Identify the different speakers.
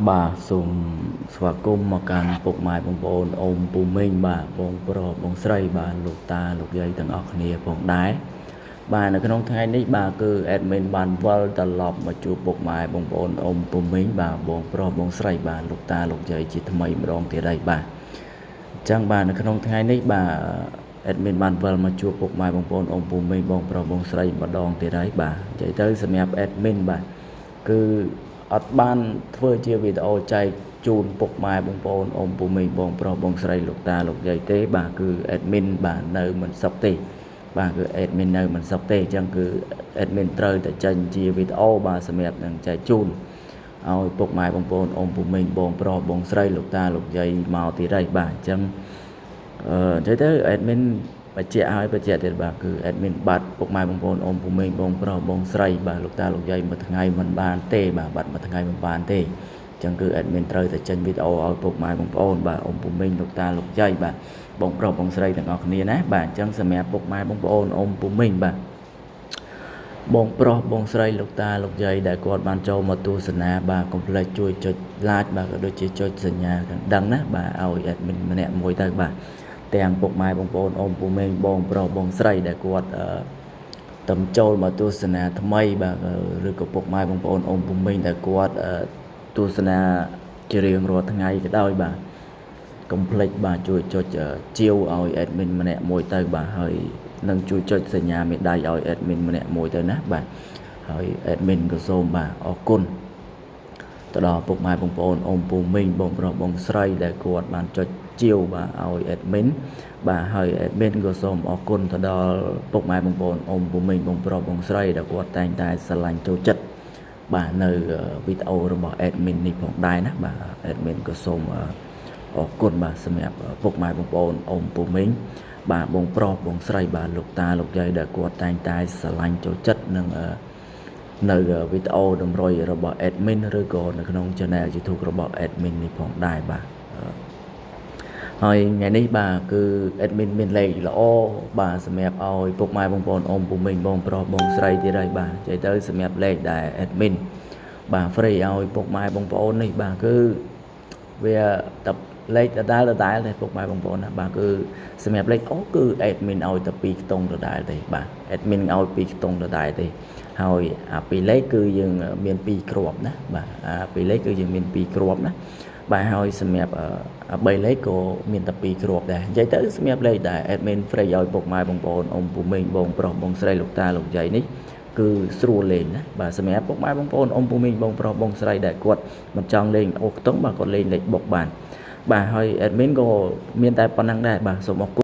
Speaker 1: បាទសូមស្វាគមន៍មកកាន់ពុកម៉ែបងប្អូនអ៊ំពូមីងបាទបងប្រុសបងស្រីបាទលោកតាលោកយាយទាំងអស់គ្នាផងដែរបាទនៅក្នុងថ្ងៃនេះបាទគឺ admin បានវិលត្រឡប់មកជួបពុកម៉ែបងប្អូនអ៊ំពូមីងបាទបងប្រុសបងស្រីបាទលោកតាលោកយាយជាថ្មីម្ដងទៀតហើយបាទអញ្ចឹងបាទនៅក្នុងថ្ងៃនេះបាទ admin បានវិលមកជួបពុកម៉ែបងប្អូនអ៊ំពូមីងបងប្រុសបងស្រីម្ដងទៀតហើយបាទនិយាយទៅសម្រាប់ admin បាទគឺអត់បានធ្វើជាវីដេអូចែកជូនពុកម៉ែបងប្អូនអ៊ំពូមីងបងប្រុសបងស្រីលោកតាលោកយាយទេបាទគឺ admin បាទនៅមិនសុខទេបាទគឺ admin នៅមិនសុខទេអញ្ចឹងគឺ admin ត្រូវតែចេញជាវីដេអូបាទសម្រាប់នឹងចែកជូនឲ្យពុកម៉ែបងប្អូនអ៊ំពូមីងបងប្រុសបងស្រីលោកតាលោកយាយមកទៀតហើយបាទអញ្ចឹងអឺនិយាយទៅ admin បញ្ជាក់ឲ្យបញ្ជាក់ទៀតបាទគឺ admin បាត់ពុកម៉ែបងប្អូនអ៊ំពូមីងបងប្រុសបងស្រីបាទលោកតាលោកយាយមួយថ្ងៃមិនបានទេបាទបាត់មួយថ្ងៃមិនបានទេអញ្ចឹងគឺ admin ត្រូវតែចេញវីដេអូឲ្យពុកម៉ែបងប្អូនបាទអ៊ំពូមីងលោកតាលោកយាយបាទបងប្រុសបងស្រីទាំងអស់គ្នាណាបាទអញ្ចឹងសម្រាប់ពុកម៉ែបងប្អូនអ៊ំពូមីងបាទបងប្រុសបងស្រីលោកតាលោកយាយដែលគាត់បានចូលមកទស្សនាបាទកុំភ្លេចជួយចុច like បាទក៏ដូចជាចុចសញ្ញាកណ្ដឹងណាបាទឲ្យ admin ម្នាក់មួយទៅបាទទាំងពុកម៉ែបងប្អូនអ៊ំពូមីងបងប្រុសបងស្រីដែលគាត់អឺតំចូលមកទស្សនាថ្មីបាទឬក៏ពុកម៉ែបងប្អូនអ៊ំពូមីងដែលគាត់ទស្សនាជារៀងរាល់ថ្ងៃក៏ដោយបាទកុំភ្លេចបាទជួយចុចជាវឲ្យ admin ម្នាក់មួយទៅបាទហើយនឹងជួយចុចសញ្ញាមេដៃឲ្យ admin ម្នាក់មួយទៅណាបាទហើយ admin ក៏សូមបាទអរគុណទៅដល់ពុកម៉ែបងប្អូនអ៊ំពូមីងបងប្រុសបងស្រីដែលគាត់បានចុចជាវបាទឲ្យ admin បាទហើយ admin ក៏សូមអរគុណទៅដល់ពុកម៉ែបងប្អូនអ៊ំពូមីងបងប្រុសបងស្រីដែលគាត់តែងតែស្រឡាញ់ចូលចិត្តបាទនៅវីដេអូរបស់ admin នេះផងដែរណាបាទ admin ក៏សូមអរគុណបាទសម្រាប់ពុកម៉ែបងប្អូនអ៊ំពូមីងបាទបងប្រុសបងស្រីបាទលោកតាលោកយាយដែលគាត់តែងតែស្រឡាញ់ចូលចិត្តនឹងនៅវីដេអូតម្រុយរបស់ admin ឬក៏នៅក្នុង channel YouTube របស់ admin នេះផងដែរបាទហើយថ្ងៃនេះបាទគឺ admin មានលេខល្អបាទសម្រាប់ឲ្យពុកម៉ែបងប្អូនអ៊ំពូមីងបងប្រុសបងស្រីទៀតហើយបាទនិយាយទៅសម្រាប់លេខដែល admin បាទ free ឲ្យពុកម៉ែបងប្អូននេះបាទគឺវាតែលេខដដែលដដែលទេពុកម៉ែបងប្អូនណាបាទគឺសម្រាប់លេខអូគឺ admin ឲ្យតែ2ខ្ទង់ដដែលទេបាទ admin ឲ្យ2ខ្ទង់ដដែលទេហើយអាពីរលេខគឺយើងមាន2គ្រាប់ណាបាទអាពីរលេខគឺយើងមាន2គ្រាប់ណាបាទហើយសម្រាប់3លេខក៏មានតែ2គ្រាប់ដែរនិយាយទៅសម្រាប់លេខដែល admin free ឲ្យពុកម៉ែបងប្អូនអ៊ំពូមីងបងប្រុសបងស្រីលោកតាលោកយាយនេះគឺស្រួលលេងណាបាទសម្រាប់ពុកម៉ែបងប្អូនអ៊ំពូមីងបងប្រុសបងស្រីដែលគាត់មិនចង់លេងអូខ្ទង់បាទគាត់លេងលេខបុកបានបាទហើយ admin ក៏មានតែប៉ុណ្្នឹងដែរបាទសូមអរគុណ។